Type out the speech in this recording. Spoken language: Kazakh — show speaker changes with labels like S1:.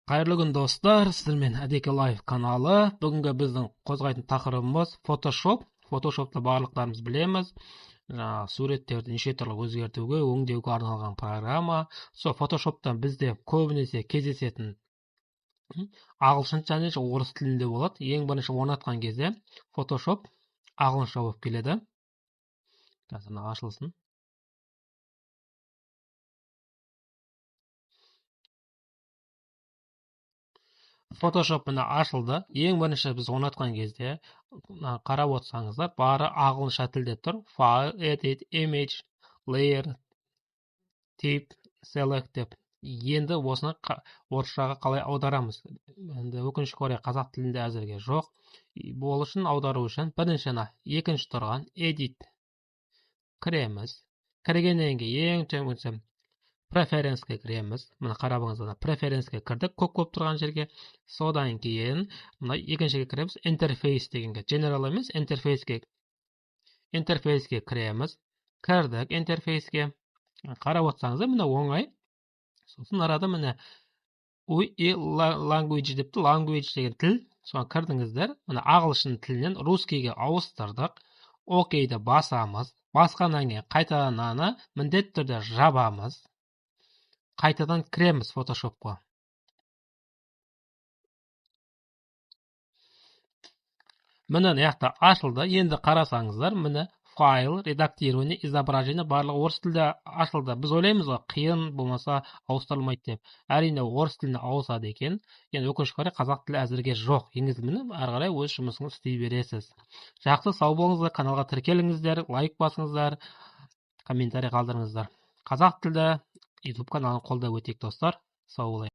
S1: Қайырлы күн, достар! Сіздермен Әдеке Лайф каналы. Бүгінгі біздің қозғайтын тақырыбымыз Photoshop. Photoshopты барлықтарымыз білеміз. Жаңағы суреттерді неше түрлі өзгертуге, өңдеуге арналған программа. Сол Photoshopтан бізде көбінесе кездесетін ағылшын және орыс тілінде болады. Ең бірінші орнатқан кезде Photoshop ағылшынша болып келеді. Қазір мына ашылсын. Photoshop міне ашылды. Ең бірінші біз орнатқан кезде қарап отырсаңыздар, бары ағылшынша тілде тұр. File, Edit, Image, Layer, Type, Select деп. Енді осыны орысшаға қалай аударамыз? Енді өкінішке орай қазақ тілінде әзірге жоқ. Ол үшін, аудару үшін бірінші ана екінші тұрған Edit кіреміз. Кіргеннен кейін ең төменгі Preference-ке кіреміз. Мына қарабыңыздар, Preference-ке кірдік, көк болып тұрған жерге. Содан кейін мына екіншіге кіреміз, Interface дегенге. General емес, Interface-ке. Interface-ке кіреміз. Кірдік Interface-ке. Қарап отырсаңыздар, міне оңай. Сосын арада міне UI language депті, language деген тіл. Соған кірдіңіздер. Мына ағылшын тілінен русскийге ауыстырдық. Окейді басамыз. Басқаннан кейін қайтадан аны міндетті түрде жабамыз. Қайтадан кіреміз Photoshopқа. Міне, мына жақта ашылды. Енді қарасаңыздар, міне, файл, редактирование изображение, барлығы орыс тілде ашылды. Біз ойлаймыз ғой, қиын болмаса ауыстырылмайды деп. Әрине, орыс тіліне ауысады екен. Енді өкінішке орай қазақ тілі әзірге жоқ. Енгізілмені ары қарай өз жұмысыңызды істей бересіз. Жақсы, сау болыңыздар, каналға тіркеліңіздер, лайк басыңыздар, комментарий қалдырыңыздар. Қазақ тілді YouTube каналын қолдап өтейік, достар. Сау болайық.